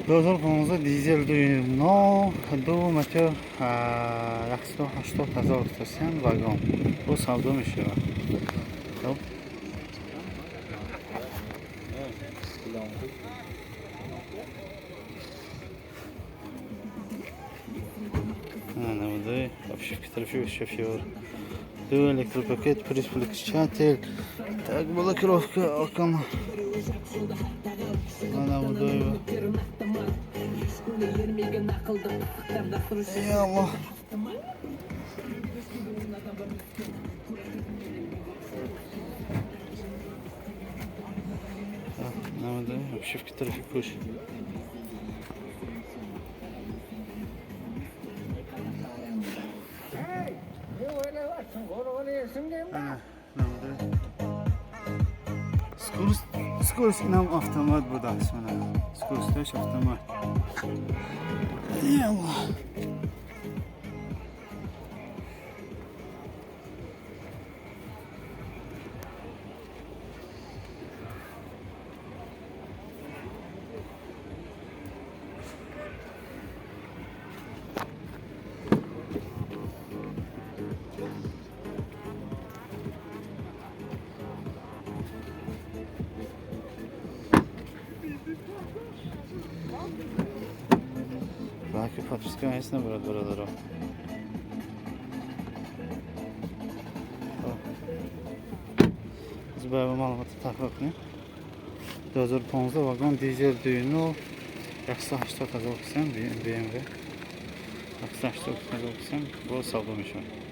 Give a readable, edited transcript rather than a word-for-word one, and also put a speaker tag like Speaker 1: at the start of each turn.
Speaker 1: 2015, дизел 2.0, ду мотор, 180 ҳазор гуфтасиян. Вагон бо савдо мешавад. Хоб, намудаи обшивки тарафи шофёр, ду электропакет, плюс включатель, так, блокировка окон. Намудаи. Ey Аллоҳ! Намудаи обшивки тарафи пӯш. Намудаи скорость, скорость инам автомат будааст. Мана, скоросташ автомат. Ey Аллоҳ! Лайки, подписка ҳеч набарад, бародаро. Аз ба маълумоти такрор кунем: 2015, вагон, дизел 2.0, 180 ҳазор кисем, BMW, 180 ҳазор кисем, боз савдо мешавад.